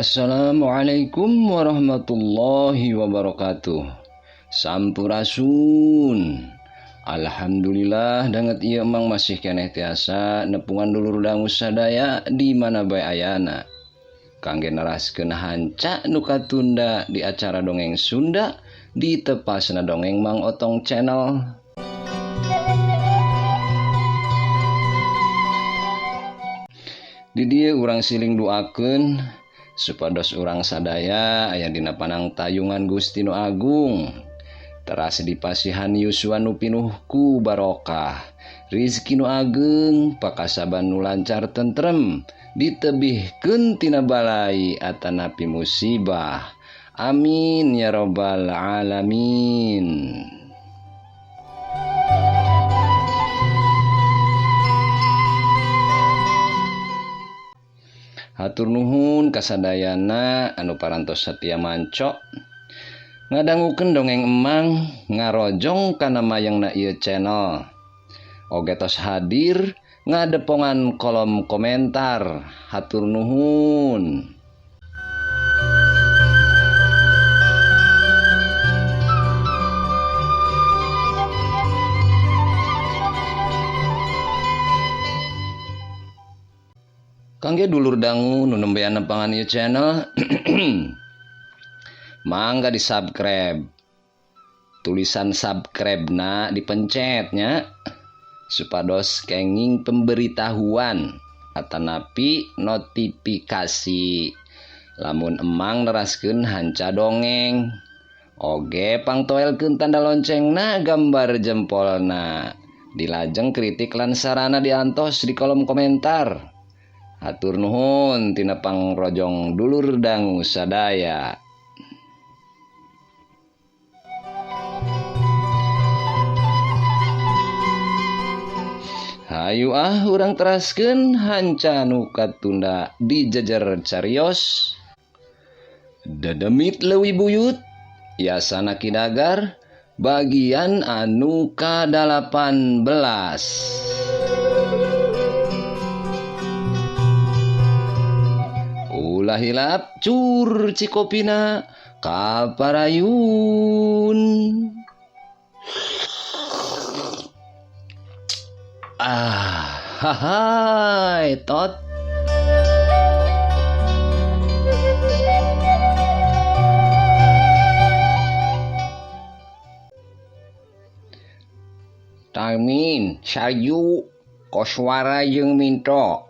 Assalamualaikum warahmatullahi wabarakatuh. Sampurasun. Alhamdulillah danget ieu emang masih keneh tiasa nepungan dulur dangu sadaya di mana bae ayana. Kangge neraskeun hanca nu katunda di acara dongeng Sunda di tepasna dongeng Mang Otong Channel. Di dieu urang siling duakeun supados urang sadaya aya dina panangtayungan Gusti Nu Agung. Teras dipasihan yuswa nu pinuh ku barokah, rizki nu ageng, pakasaban nu lancar tentrem, ditebihkeun tina balai atanapi musibah. Amin ya robbal alamin. Hatur nuhun kasadayana anu parantos satia mancok ngadangukeun dongeng emang ngarojong kana mayangna ieu channel. Oge tos hadir ngadepongan kolom komentar. Hatur nuhun. Kangge dulur dangu nu nembean nepangan ieu channel, mangga di subscribe. Tulisan subscribe-na dipencetnya supados kenging pemberitahuan atanapi notifikasi lamun emang neraskeun hanca dongeng. Oge pangtoelkeun tanda loncengna gambar jempolna. Dilajeng kritik lan sarana diantos di kolom komentar. Hatur nuhun tina pangrojong dulur dangu sadaya. Hayu ah urang teraskeun hanca nu katunda di jejer carios. Dedemit leuwih buyut Yasana Ki Dagar bagian anu ka-18. Ulah hilap cur cikopina kaparayun. Ah, hahai tot. Tarmin, Sarju, Koswara jeung Minto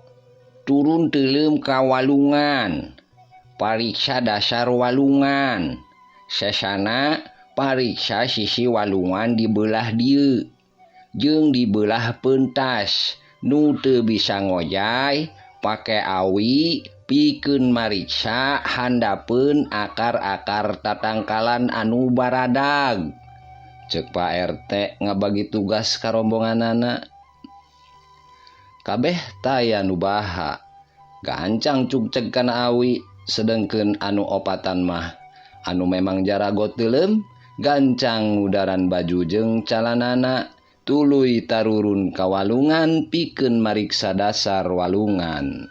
turun teuleum ka walungan. Pariksa dasar walungan. Sesana pariksa sisi walungan di belah dieu jeung di belah pentas nu teu bisa ngojay pake awi pikeun mariksa handapeun akar-akar tatangkalan anu baradag. Ceuk Pak RT ngabagi tugas ka rombonganana. Kabeh taya nu baha gancang cugceg kana awi, sedengkeun anu opatan mah anu memang jarago teuleum gancang ngudaran baju jeung calanana tuluy tarurun ka walungan pikeun mariksa dasar walungan.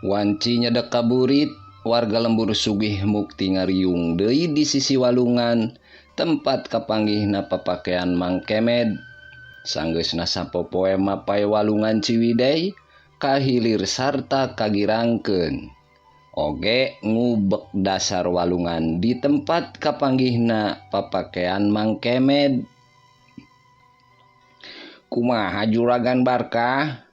Wanci nyedek kaburit warga lembur Sugih Mukti ngariung deui di sisi walungan tempat kapanggihna papakean Mang Kemed. Sanggeusna sapopoe mapay walungan Ciwidey kahilir sarta kagirangkeun. Oge ngubek dasar walungan di tempat kapanggihna papakean Mang Kemed. Kumaha juragan Barkah?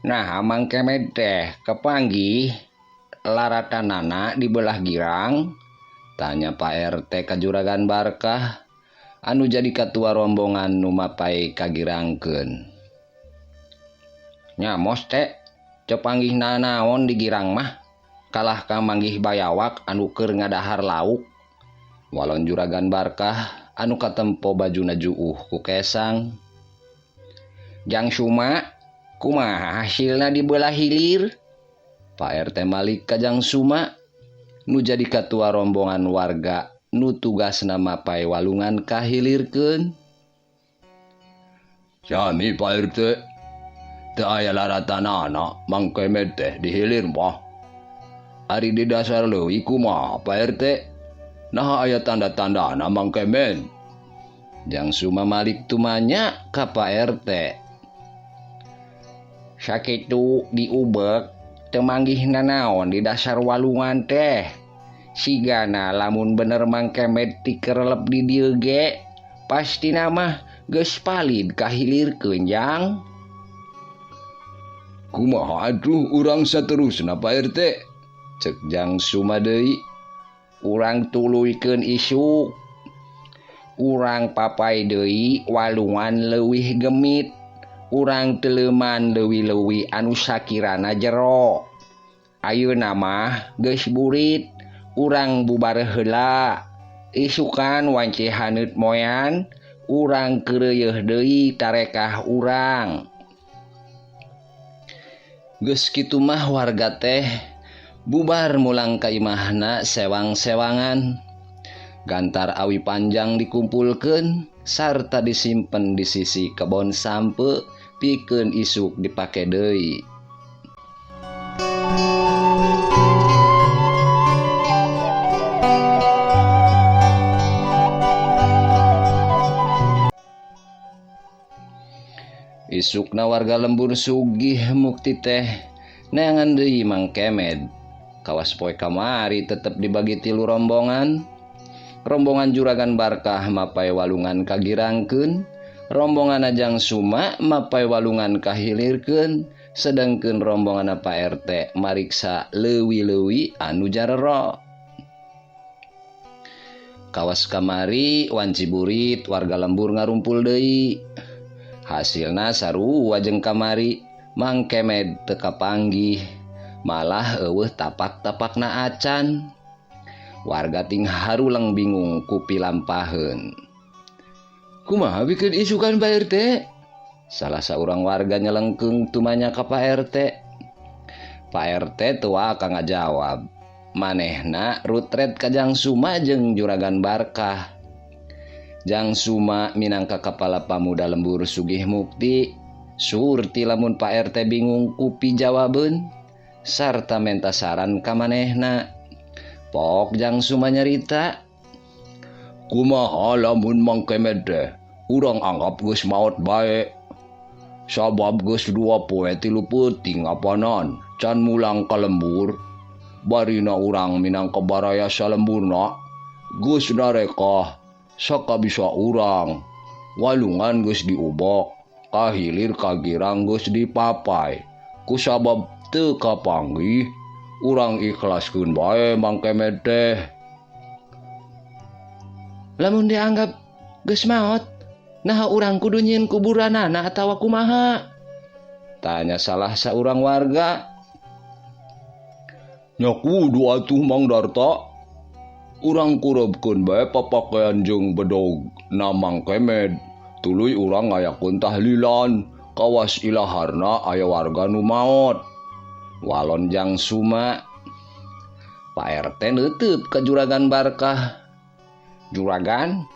Nah, Mang Kemed teh kepanggih laratanana di belah girang? Tanya Pak RT ka juragan Barkah anu jadi katua rombongan nu mapay kagirangkeun. Nya mos teh cepanggih nanaon di girang mah kalah ka manggih bayawak anu keur ngadahar lauk. Walon juragan Barkah anu katempo bajuna juuh ku kesang. Jang Suma kumaha hasilna di belah hilir? Pak RT malik ka Jang Suma nu jadi katua rombongan warga nu tugasna mapai walungan kahilirkeun. Sami Pak RT, teu aya laratanana Mang Kemed teh dihilir mah. Ari di dasar leuwih kumaha Pak RT? Naha aya tanda-tandana Mang Kemed? Jang Suma malik tumanya ka Pak RT. Sakitu diubek teu manggih nanaon di dasar walungan teh. Sigana lamun bener Mang Kemed tikerelep di dieu ge, pastina mah geus palid kahilirkeun Jang. Kumaha atuh urang saterusna Pak RT? Cek Jang Suma deui. Urang tuluykeun isuk. Urang papai deui walungan leuwih gemit. Urang teleuman leuwih-leuwih anu sakirana jero. Ayeuna mah geus burit, urang bubar heula. Isukan wanci haneut moyan, urang keureuyeeh deui tarekah urang. Geus kitu mah warga teh bubar mulang ka imahna sewang-sewangan. Gantar awi panjang dikumpulkeun sarta disimpen di sisi kebon sampe pikeun isuk dipake deui. Isukna warga lembur Sugih Mukti teh neangan deui Mang Kemed. Kawas poe kamari tetep dibagi tilu rombongan. Rombongan Juragan Barkah mapai walungan kagirangkeun, rombongan Jang Suma mapai walungan kahilirkeun, sedangkeun rombongan Pak RT mariksa leuwi-leuwi anu jarero. Kawas kamari wanci burit warga lembur ngarumpul deui. Hasilna sarua jeung kamari, Mang Kemed teu kapanggih, malah eueuh tapak-tapakna acan. Warga ting haruleng bingung ku pilampaheun. Kumaha bikeun isukan Pak RT? Salah saurang warga nyelengkeung tumanya ka Pak RT. Pak RT teu waka ngajawab. Manehna rutret ka Jang Suma jeung Juragan Barkah. Jang Suma minangka kepala pamuda lembur Sugih Mukti, surti lamun Pak RT bingung ku pijawabeun sarta menta saran ka manehna. Pok Jang Suma nyarita, kumaha lamun Mang Kemed teh urang anggap geus maot bae. Sabab geus 2 poe 3 peuting apanan can mulang ka lembur. Barina urang minangka baraya salemburna geus narekah sakabisa urang. Walungan geus diubok, kahilir kagirang geus dipapai. Kusabab teu kapanggih, urang ikhlaskeun bae Mang Kemed teh. Lamun dianggap geus maot, naha urang kudu nyieun kuburanana atawa kumaha? Tanya salah saurang warga. Nya kudu atuh Mang Darta. Urang kurebkeun bae papakaian jeung bedog na Mang Kemed. Tuluy urang ngayakeun tahlilan kawas ilaharna aya warga nu maot. Walon Jang Suma. Pak RT neuteub ka Juragan Barkah. Juragan,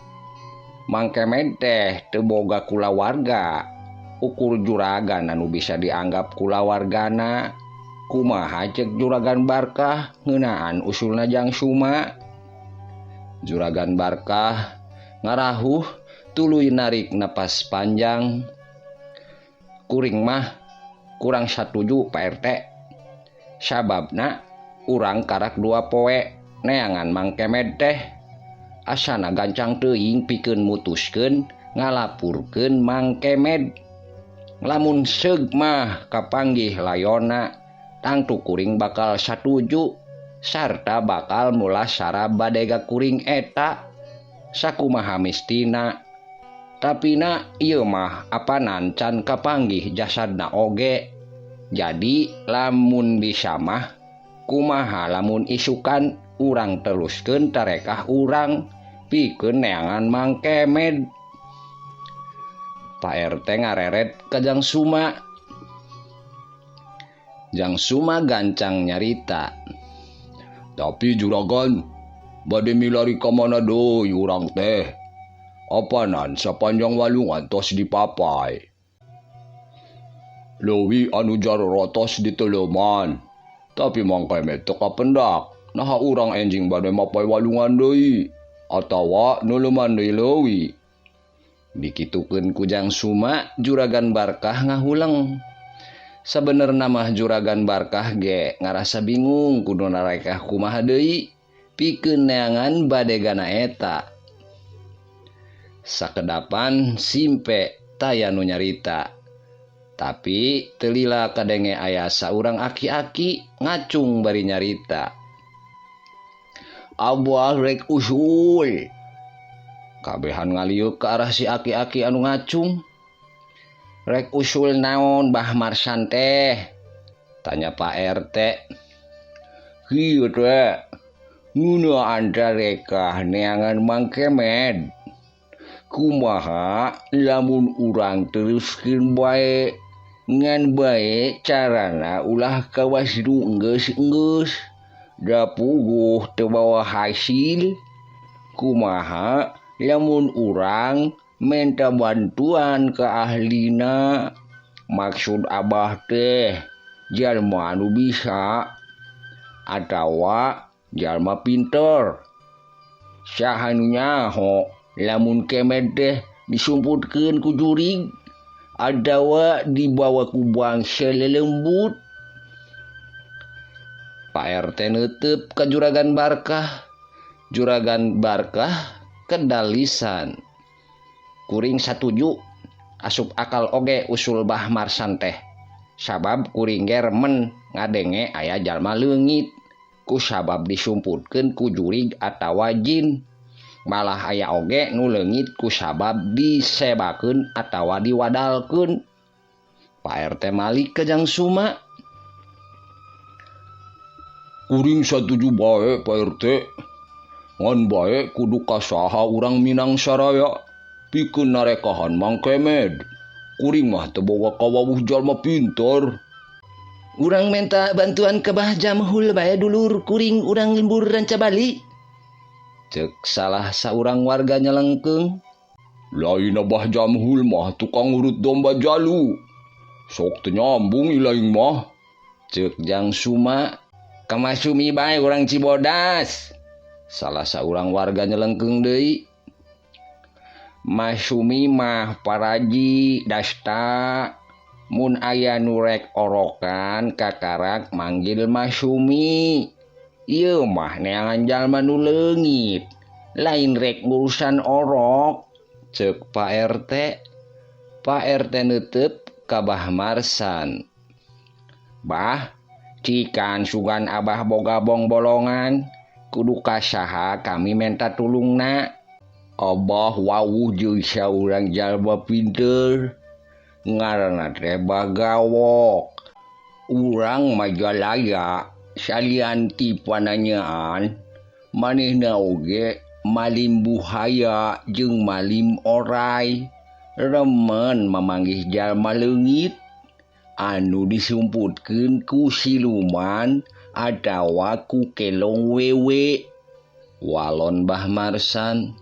Mang Kemed teh teu boga kulawarga. Ukur juragan anu bisa dianggap kulawargana. Kumaha cek Juragan Barkah ngeunaan usulna Jang Suma. Juragan Barkah ngarahuh tuluy narik napas panjang. Kuring mah kurang satuju Pak RT. Sababna urang karak 2 poe neangan Mang Kemed teh. Asana gancang teuing pikeun mutuskeun ngalapurkeun Mang Kemed. Lamun seug mah kapanggih layona, tangtu kuring bakal satuju sarta bakal mulasara badega kuring eta. Sakumaha mistina. Tapina ieu mah apanan can kapanggih jasadna oge. Jadi lamun bisa mah kumaha lamun isukan urang teruskeun tarekah urang pikeun neangan Mang Kemed. Pak RT ngareret ka Jang Suma. Jang Suma gancang nyarita. Tapi juragan, Bade milari ka mana deui urang teh? Apanan sapanjang walungan tos dipapai. Leuwi anu jaroro tos diteleuman. Tapi Mang Kemed teu kapendak. Naha urang enjing bade mapai walungan deui atawa neuleuman deui leuwi. Dikitukeun ku Jang Suma, Juragan Barkah ngahuleng. Sabenerna mah Juragan Barkah ge ngarasa bingung kudu narekah kumaha deui pikeun neangan badegana eta. Sakedapan simpe taya nu nyarita. Tapi teu lila kadenge aya saurang aki-aki ngacung bari nyarita. Abah rek usul. Kabehan ngaliuk ke arah si aki-aki anu ngacung. Rek usul naon Bah Marsan teh? Tanya Pak RT. Kieu teh. Ngeunaan tarekah neangan Mang Kemed. Kumaha lamun urang teruskeun bae ngan bae carana ulah kawas nu enggeus-enggeus da puguh teu bawa hasil. Kumaha lamun urang minta bantuan ke ahlina? Maksud abah teh jalma anu bisa atawa jalma pinter. Saha nu nyaho lamun Kemed teh disumputkeun ku jurig atawa dibawa ku bangsa lelembut. Pak RT neuteub ka Juragan Barkah. Juragan Barkah kedalisan. Kuring satuju asup akal oge usul Bah Marsan teh. Sabab kuring ge remen ngadenge aya jalma leungit ku sabab disumputkeun ku jurig atawa jin. Malah aya oge nu leungit ku sabab disebakeun atawa diwadalkeun. Pak RT malik ka Jang Suma. Kuring satuju bae Pak RT. Ngan bae kudu kasaha urang Minang saraya pikeun narekahan Mang Kemed. Kuring mah teu boga kawawuh jalma pinter. Urang minta bantuan ke Bah Jamhul bae dulur kuring urang lembur Ranca Bali. Cek salah saurang warga nyelengkeung. Lain Abah Jamhul mah tukang urut domba jalu. Sok teu nyambung ilaing mah. Cek Jang Suma. Kamasumi bae urang Cibodas. Salah saurang warga nyelengkeung deui. Masumi mah paraji dasta. Mun aya nu rek orokan kakarak manggil Masumi. Ieu mah neangan jalma nu leungit, lain rek ngurusan orok. Cek Pak RT. Pak RT neuteub ka Bah Marsan. Bah, cikan sugan abah boga bongbolongan, kudu ka saha kami menta tulungna. Abah wawuh jeung saurang jalma pinter, ngaranna teh Bagawok. Urang Majalaya salian ti pananyaan manehna oge malim buhaya jeung malim orai. Remen mamanggih jalma leungit anu disumputkeun ku siluman atawa ku kelong wewe. Walon Bah Marsan.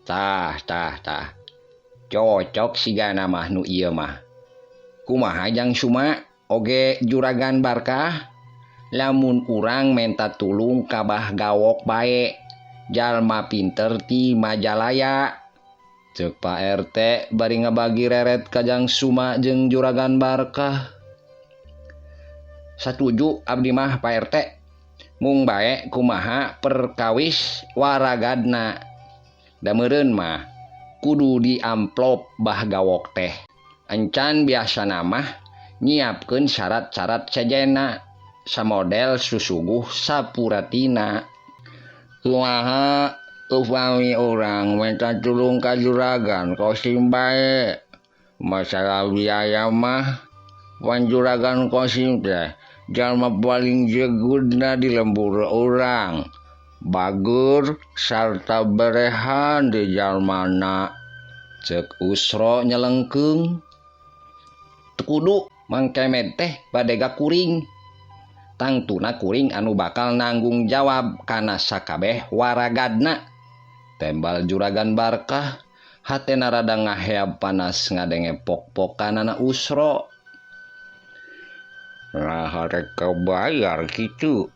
Tah tah tah. Cocok sigana mah nu ieu mah. Kumaha Jang Suma oge Juragan Barkah? Lamun urang menta tulung ka Bah Gawok bae, jalma pinter ti Majalaya. Cek Pak RT bari ngabagi reret ka Jang Suma jeung Juragan Barkah. Satuju abdi mah Pak RT. Mung bae kumaha perkawis waragadna. Da meureun mah kudu diamplop Bah Gawok teh. Encan biasana mah nyiapkeun syarat-syarat sejena samodel susuguh sapuratina. Kumaha upami urang minta tulung ka Juragan Kosim bae. Masalah biaya mah wan Juragan Kosim teh jalma paling jegudna di lembur urang. Bager sarta berehan di jalmana. Cek Usro nyelengkeung. Teu kudu Mang Kemed teh badega kuring. Tangtuna kuring anu bakal nanggung jawab kana sakabeh waragadna. Tembal Juragan Barkah hatena rada ngaheab panas ngadenge pok-pokanana Usro. Nah rek kabayar kitu.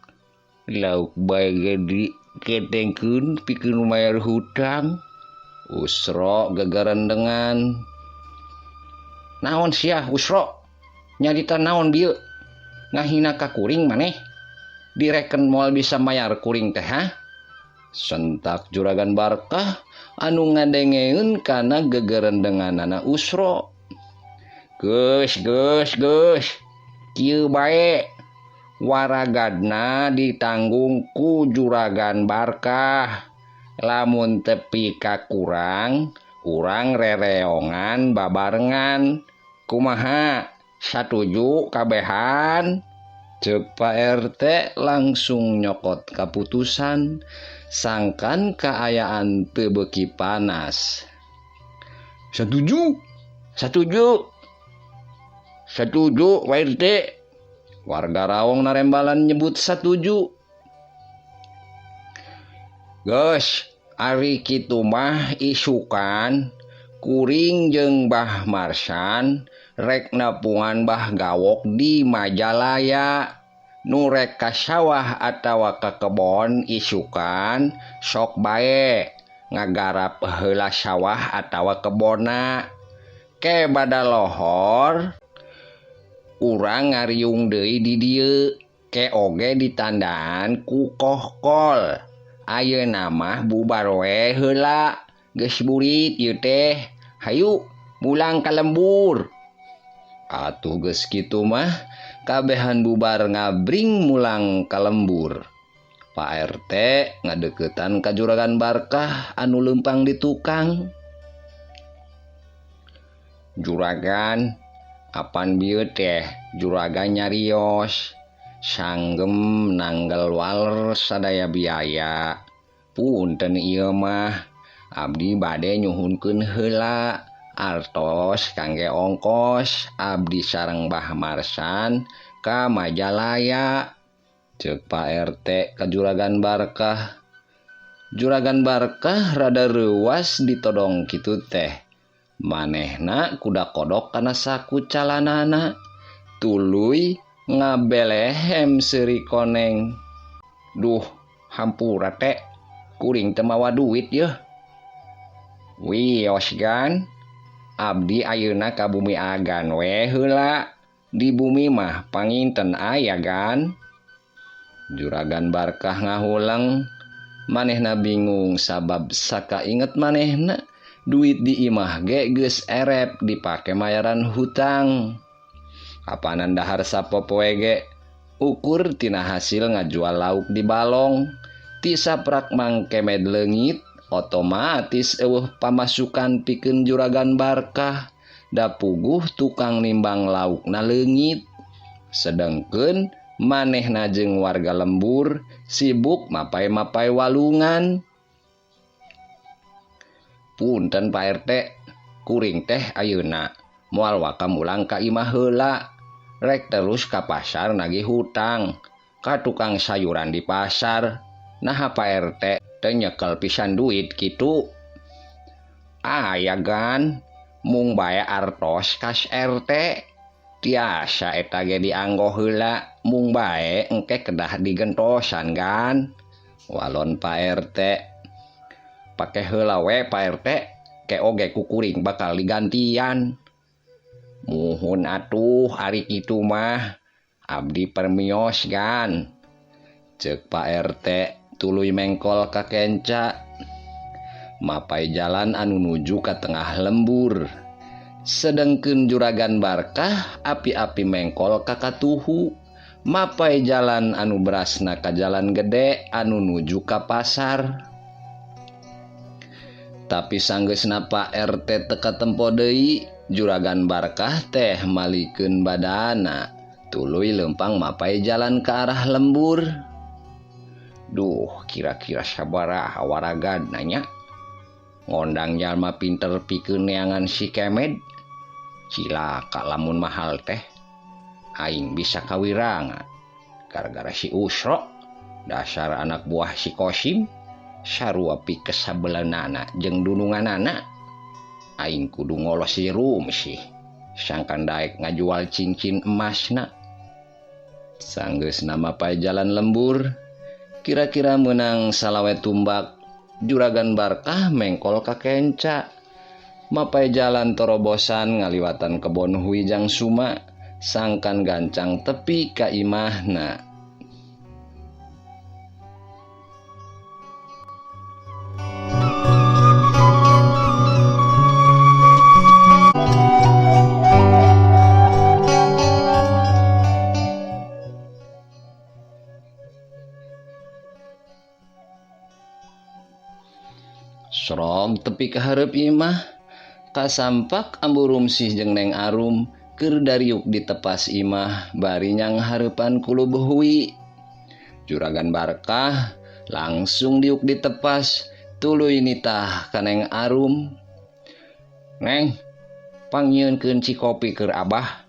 Lauk bae ge diketengkeun pikeun mayar hutang. Usro gegerendengan. Naon sia Usro? Nyarita naon bieu? Ngahina ka kuring maneh? Direken moal bisa mayar kuring teh ha? Sentak Juragan Barkah anu ngadengeun kana gegerendenganana Usro. Geus geus geus. Kieu bae. Waragadna ditanggung ku Juragan Barkah. Lamun tepi kakurang, urang rereongan babarengan. Kumaha? Satuju kabehan? Ceuk Pak RT langsung nyokot kaputusan sangkan kaayaan teu beuki panas. Satuju, satuju, satuju Pak RT. Warga Rawong narembalan nyebut satuju. Geus, ari kitu mah isukan kuring jeung Bah Marsan rek nepungan Bah Gawok di Majalaya. Nu rek ka sawah atawa ka kebon isukan sok bae ngagarap heula sawah atawa kebonna. Ke bada lohor urang ngariung deui di dieu, ke oge ditandaan ku kohkol. Ayeuna mah bubar we heula, geus burit ieu teh. Hayu mulang ka lembur. Atuh geus kitu mah kabehan bubar ngabring mulang ka lembur. Pak RT ngadeukeutan ka Juragan Barkah anu leumpang di tukang. Juragan, apan bieu teh juragan nyarios sanggem nanggel waler sadaya biaya. Punten ieu mah abdi bade nyuhunkeun heula artos kangge ongkos abdi sareng Bah Marsan ka Majalaya. Ceuk Pak RT ka Juragan Barkah. Juragan Barkah rada reuwas ditodong kitu teh. Manehna kuda kodok kana saku calanana, tuluy ngabelehem seuri koneng. Duh, hampura teh, kuring teu mawa duit yeuh. Wios gan, abdi ayeuna ka bumi agan we heula. Di bumi mah panginten aya gan. Juragan Barkah ngahulang, manehna bingung sabab sakainget manehna duit di imah ge geus erep dipake mayaran hutang. Apanan dahar sapopoe ge ukur tina hasil ngajual lauk di balong. Ti saprak mangkemed leungit otomatis eueuh pamasukan pikeun Juragan Barkah. Da puguh tukang nimbang laukna leungit. Sedengkeun manehna jeung warga lembur sibuk mapai-mapai walungan. Punten Pak RT, kuring teh ayeuna moal waka mulang ka imah heula, rek terus ka pasar nagih hutang ka tukang sayuran di pasar. Naha Pak RT teu nyekel pisan duit kitu? Aya gan, mung bae artos kas RT. Tiasa eta ge dianggo heula, mung bae engke kedah digentosan gan. Walon Pak RT. Pake heula we Pak RT, ke oge ku kuring bakal digantian. Muhun atuh ari kitu mah, abdi permios gan. Ceuk Pak RT tuluy mengkol ka kenca. Mapai jalan anu nuju ka tengah lembur. Sedengkeun Juragan Barkah api-api mengkol ka katuhu. Mapai jalan anu berasna ka jalan gede anu nuju ka pasar. Tapi sanggeusna Pak RT teu katempo deui, Juragan Barkah teh malikeun badana, tuluy leumpang mapai jalan ke arah lembur. Duh, kira-kira sabaraha waragadna nya? Ngondang jalma pinter pikeun neangan si Kemed. Cilaka lamun mahal teh, aing bisa kawirangan. Gara-gara si Usro, dasar anak buah si Kosim, sarua pikesabelanana jeung dununganana. Aing kudu ngolos si Rumsih, sangkan daek ngajual cincin emasna. Sanggeus mapay jalan lembur, kira-kira menang salawe tumbak, Juragan Barkah mengkol ka kenca. Mapai jalan torobosan ngaliwatan kebon huijang suma, sangkan gancang tepi ka imahna. Sorog tepi ka hareup imah, kasampak Ambu Rumsih jeung Neng Arum keur dariuk di tepas imah bari nyanghareupan kulub hui. Juragan Barkah langsung diuk di tepas, tuluy nitah ka Neng Arum. Neng, pangnyieunkeun cikopi keur abah.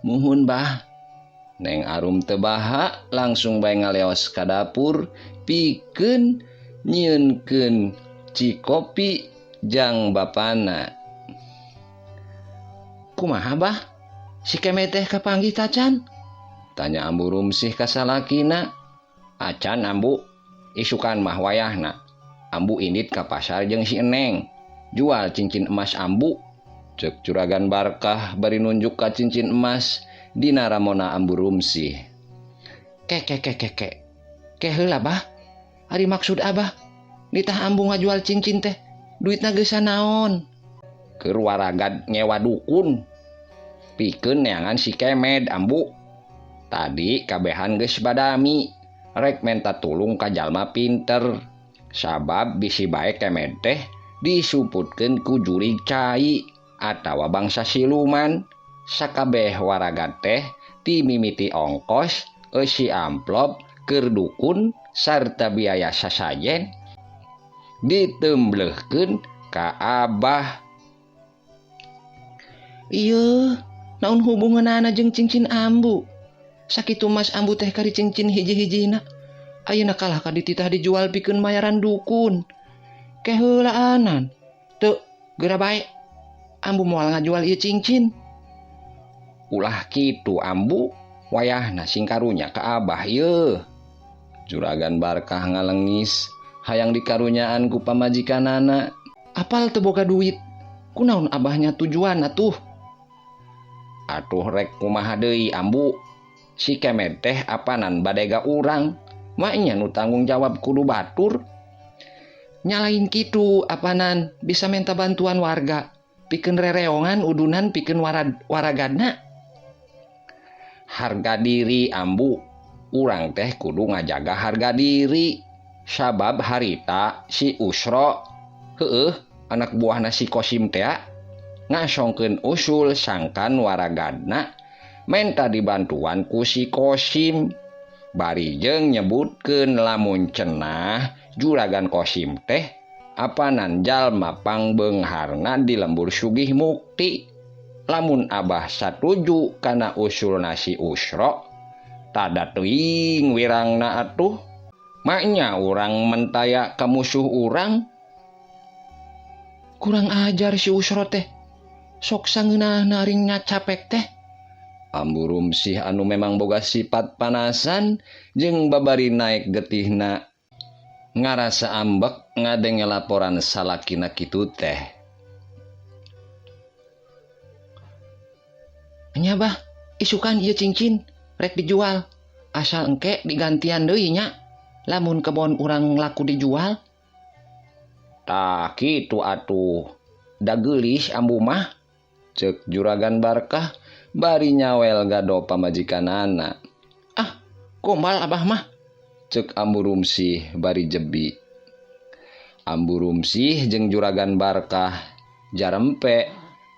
Muhun bah. Neng Arum teu baha langsung bae ngaleos ka dapur pikeun nyieunkeun cikopi jang bapana. Kumaha bah? Si Kemet teh kapanggih tacan? Tanya Ambu Rumsih ka salakina. Acan Ambu, isukan mah wayahna. Ambu indit ka pasar jeung si Eneng. Jual cincin emas Ambu. Ceuk Juragan Barkah bari nunjuk ka cincin emas dina ramona Ambu Rumsih. Ke ke ke ke ke. Ke heula bah. Ari maksud abah nitah Ambu ngajual cincin teh duitna geus naon? Keur waragad nyewa dukun pikeun neangan si Kemed Ambu. Tadi kabehan geus badami rek menta tulung ka jalma pinter, sabab bisi bae Kemed teh disumputkeun ku jurig cai atawa bangsa siluman. Sakabeh waragad teh timimiti ongkos eusi amplop keur dukun sarta biaya sasajen ditemblehkeun ka abah. Ieu, naon hubunganana jeung cincin Ambu? Sakitu mas Ambu teh kari cincin hiji-hijina. Ayeuna kalah ka dititah dijual pikeun mayaran dukun. Keheulaanan. Teu, geura bae. Ambu moal ngajual ieu cincin. Ulah kitu Ambu, wayahna sing karunya ka abah ieu. Juragan Barkah ngalengis hayang dikarunyaan ku pamajikanana. Apal teu boga duit? Kunaon abahnya tujuan atuh? Atuh rek kumaha deui Ambu? Si Kemed teh apanan badega urang, maknya nu tanggung jawab kudu batur. Nyalain kitu apanan bisa minta bantuan warga, pikeun rereongan udunan pikeun waragadna. Harga diri Ambu, urang teh kudu ngajaga harga diri. Sabab harita si Usro, heueuh anak buahna si Kosim teh ngasongkeun usul sangkan waragadna menta dibantuan ku si Kosim. Bari jeung nyebutkeun lamun cenah Juragan Kosim teh apanan jalma pangbeungharna di lembur Sugih Mukti. Lamun abah satuju kana usulna si Usro, tada teuing wirangna atuh. Maknya urang mentaya ka musuh urang. Kurang ajar si Usro teh. Sok sangeunahna ring ngacapek teh. Ambu Rumsih anu memang boga sifat panasan jeung babari naek getihna ngarasa ambek ngadenge laporan salakina kitu teh. Nya bah, isukan ieu cincin rek dijual. Asal engke digantian deui nya. Lamun kebon urang laku dijual. Tah kitu atuh. Da geulis Ambu mah. Ceuk Juragan Barkah bari nyawel gado pamajikanana. Ah, gombal abah mah. Ceuk Ambu Rumsih bari jebi. Ambu Rumsih jeung Juragan Barkah jarempe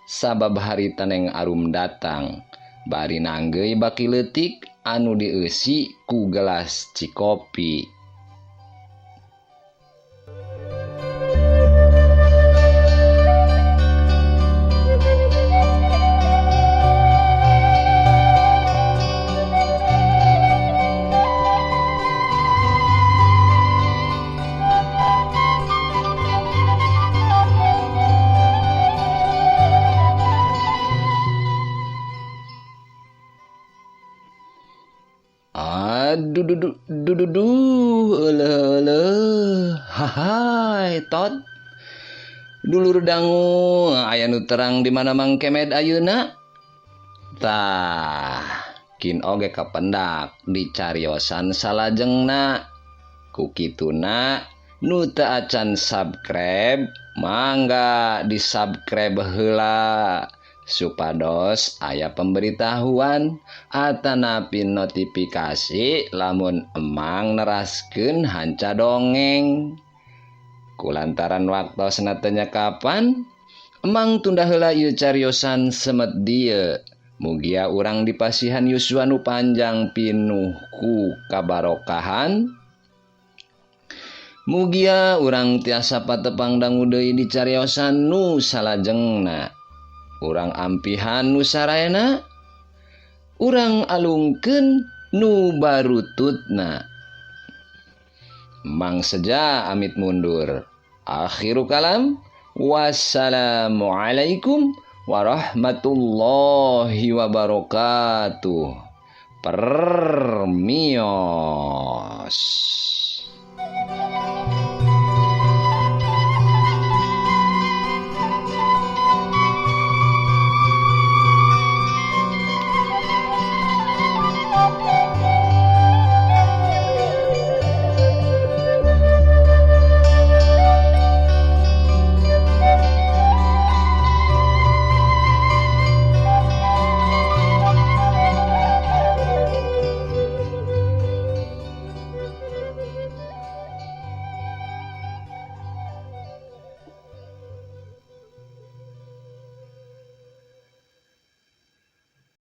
sabab harita Neng Arum datang. Bari nanggeuy baki leutik anu dieusi ku gelas cikopi. Duh duh duh duh duh duh euleuh euleuh hahai tot. Dulur dangu aya nu terang di mana Mang Kemed ayeuna? Tah, kin oge kapendak dicariosan salajengna. Ku kituna nu teu acan subscribe mangga di-subscribe heula supados aya pemberitahuan atanapi notifikasi lamun emang neraskeun hanca dongeng. Kulantaran waktosna teu nyekapan, emang tunda heula ieu cariosan semet dieu. Mugia urang dipasihan yuswa nu panjang pinuh ku kabarokahan. Mugia urang tiasa patepang dangu deui di cariosan nu salajengna. Urang ampihan nu saraena, urang alungkeun nu barututna. Mang Seja amit mundur. Akhiru kalam. Wassalamualaikum warahmatullahi wabarakatuh. Permios.